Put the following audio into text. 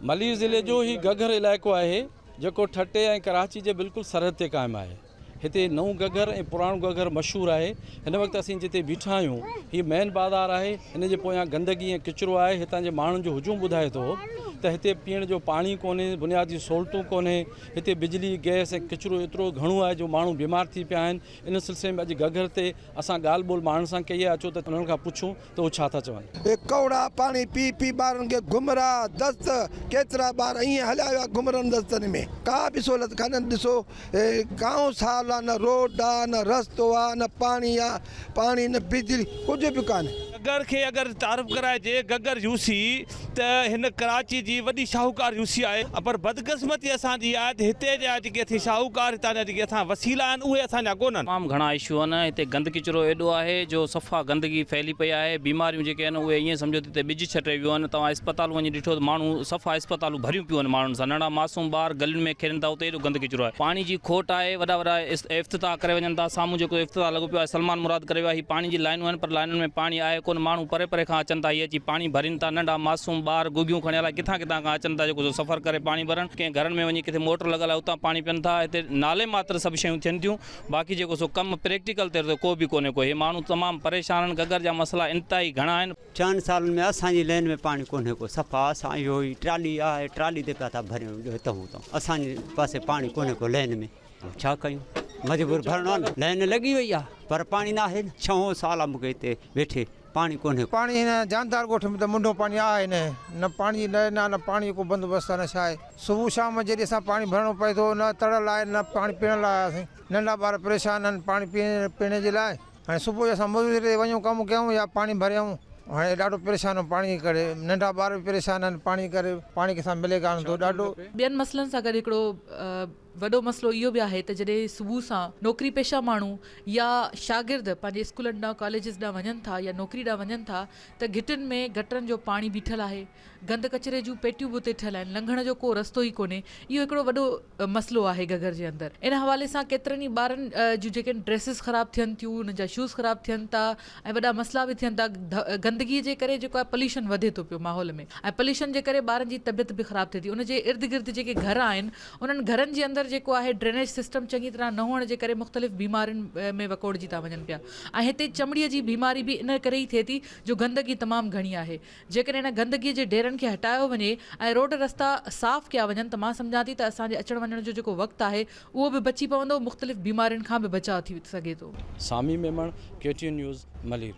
ملير ضلعي جو هي گهگهر علائقو آهي جيڪو ٺٽي ۽ ڪراچي جي بلڪل سرحد تي قائم آهي. هتي نئون گهگهر ۽ پراڻو گهگهر مشهور آهي. هن وقت اسين جتي بيٺا آهيون هي مين بازار آهي. هن جي پويان گندگي ۽ ڪچرو آهي. هتان جي ماڻهن جو هجوم ٻڌائي ٿو ته هتي پيئڻ جو پاڻي ڪونهي، بنيادي سهولتون ڪونهي. هتي بجلي، گئس ۽ ڪچرو ايترو گهڻو آهي جو ماڻهو بيمار ٿي پيا آهن. ان سلسلي ۾ اڄ گهگهر تي اسان ڳالهه ٻولهه ماڻهن سان ڪئي آهي اچو ته انهن کان پڇون ته هو ڇا ٿا چون. اهي ڪؤڙا پاڻي پي پي ٻارن کي گهمرا، دست، ڪيترا ٻار ائين هليا ويا گهمرن دستن ۾ ڪا به سهولت ڪانهن ڏسو هي گائون سال آ نه روڊ آ نه رستو آ نه پاڻي آ پاڻي نه بجلي ڪجهه به ڪانهي. گگر کي اگر تعارف ڪرائجي گگر يوسي ته هن ڪراچي جي وڏي شاهوڪار يوسي آهي پر بدقسمتي اسان جي آهي ته هتي جا جيڪي اسين شاهوڪار هتان جا جيڪي اسان وسيلا آهن اهي اسان جا ڪونهن. تمام گهڻا اشو آهن هتي گند ڪچرو ايڏو آهي جو صفا گندگي ڦهلي پئي آهي بيماريون جيڪي آهن اهي ائين سمجهو ته هتي ٻج ڇٽي ويو آهن توهان اسپتالون وڃي ڏٺو ته ماڻهو صفا اسپتالون ڀريون پيون آهن ماڻهن سان ننڍڙا معصوم ٻار گلين ۾ کيڏن ٿا اتي ايڏو گند ڪچرو آهي پاڻي جي کوٽ آهي وڏا وڏا افتتاح ڪري وڃن ٿا سامهون جيڪو افتتاح لڳو پيو آهي سلمان مراد ڪري ويو آهي هي پاڻي جي لائنون آهن پر لائنن ۾ پاڻي آهي ڪونه ماڻهو پري پري کان اچن ٿا هي اچي پاڻي ڀرين ٿا ننڍا معصوم ٻار گگيون کڻي الائي ڪٿان ڪٿان کان اچن ٿا جيڪو سو سفر ڪري پاڻي ڀرڻ ڪنهن گهرن ۾ وڃي ڪٿي موٽر لڳل آهي اتان پاڻي پين ٿا هتي نالي ماتر سڀ شيون ٿين ٿيون باقي جيڪو سو ڪم پريڪٽيڪل طور تي ڪو به ڪونهي ڪو هي ماڻهو تمام پريشان آهن گگر جا مسئلا انتهائي گهڻا آهن. ڇهن سالن ۾ اسان جي لين ۾ پاڻي ڪونهي ڪو صفا اسان اهو ئي ٽرالي آهي ٽرالي تي پيا ٿا ڀريون جو هتان هتان اسان جي پاسي پاڻي ڪونهي ڪو لين ۾ ڇا ڪيون مجبور ڀرڻو آهي نه لين لڳي وئي آهي پر پاڻي ناهي نه ڇهون سال آهي مونکي هتي ويٺي پاڻي ڪونهي ڪو. پاڻي هن جاندار ڳوٺ ۾ ته منڍو پاڻي آهي نه نه پاڻي جي لين آهي نه پاڻي جو ڪو بندوبست آهي نه ڇا آهي صبح شام جيڏي اسان پاڻي ڀرڻو پئي ٿو نه تڙ لاء نه پاڻي پيئڻ لاء اسين ننڍا ٻار پريشان آهن پاڻي پيئڻ جي لاء هاڻي صبح جو اسان مزوري تي وڃون ڪم ڪيون يا پاڻي ڀريون هاڻي ڏاڍو پريشان آهيون پاڻي جي ڪري ننڍا ٻار به پريشان آهن پاڻي جي ڪري پاڻي ڪٿان ملي ڪانه ٿو ڏاڍو. ٻين مسئلن سان گڏ هڪڙو وڏو مسئلو اهو به آهي ته جڏهن صبح سان نوڪري پيشه ماڻهو يا شاگرد پنهنجي اسڪولن ڏانهن ڪاليجز ڏانهن وڃن ٿا يا نوڪري ڏانهن وڃن ٿا ته گهٽين ۾ گٽرن جو پاڻي بيٺل آهي گند ڪچري جون پيٽيون به اتي ٺهيل آهن لنگهڻ جو ڪو رستو ئي ڪونهي اهو هڪڙو وڏو مسئلو آهي گهگهر جي اندر ان حوالي سان ڪيترن ئي ٻارن جون جيڪي ڊريسز خراب ٿين ٿيون انهن جا شوز خراب ٿين ٿا ۽ وڏا مسئلا به ٿين ٿا گندگي جي ڪري جيڪو آهي پوليوشن وڌي ٿو پيو ماحول ۾ ۽ پوليوشن جي ڪري ٻارن جي طبيعت به خراب ٿئي ٿي ان جي ارد گرد جيڪي گهر آهن انهن گهرن جي اندر جيڪو آهي ڊرينيج سسٽم چڱي طرح نه هئڻ جي ڪري مختلف بيمارين ۾ وڪوڙجي ٿا وڃن پيا ۽ هتي چمڙي جي بيماري به ان ڪري ئي ٿئي ٿي جو گندگي تمام گهڻي آهي جيڪڏهن ان گندگي جي ڍيرن کي هٽايو وڃي ۽ روڊ رستا صاف ڪيا وڃن ته مان سمجهان ٿي ته اسان جي اچڻ وڃڻ جو جيڪو وقت آهي اهو به بچي پوندو مختلف بيمارين کان به بچاء ٿي سگهي ٿو. Sami Memon, K T N news, Malir.